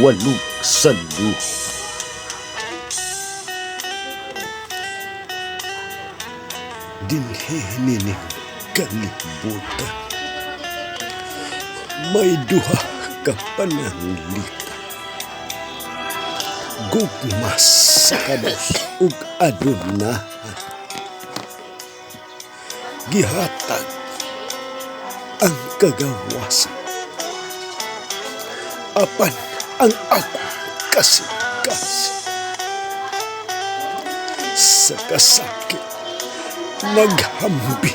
Walog sa luho. Dinhi nining kalibutan, may duha ka pananglita. Gugma sa kabos ug adunahan. Gihatag ang kagawasan. Apan ang akong kasing-kasing sa kasakit naghambi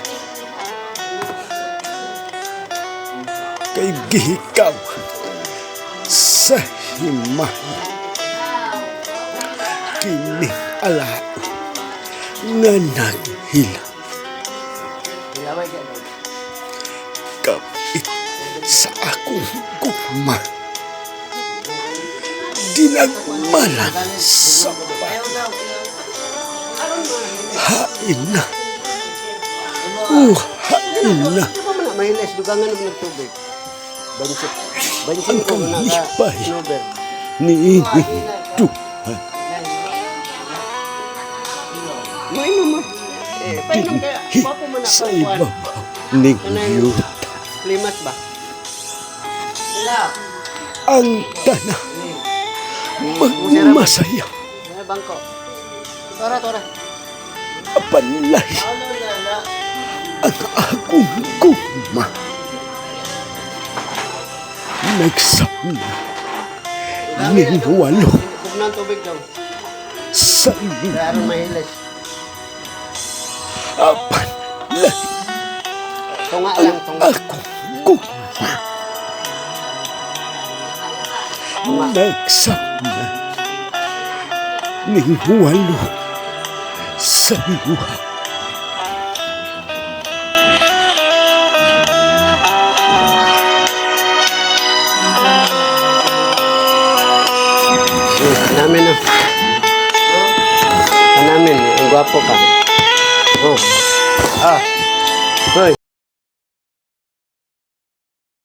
kay gihikaw sa himahi kining alao nga naghila kapit sa akong gugma, dinagmalan sa bahay. Hain na, oh, hain na. Di ba man na mahilas dugangan og nagtubig. Bansi. Bansi Ang ko na ka kalipay. Snober. Niini duha. Mainom mo. Eh, painom kaya Dinhi gwapo man na sa ka, kuwan. ibabaw ning yuta. Limas ba? Ang tanan magmasaya. Eh, bangko. Tora, tora. Apan lahi ang akong gugma. Nagsama ning walo Kung tubig daw. sa Kaya aron mahilas. Apan lahi Tunga ang lang, tunga. akong gugma. Nagsama ning walo sa luha. Namin na. Namin, ang gwapo ka. Oh. Ah.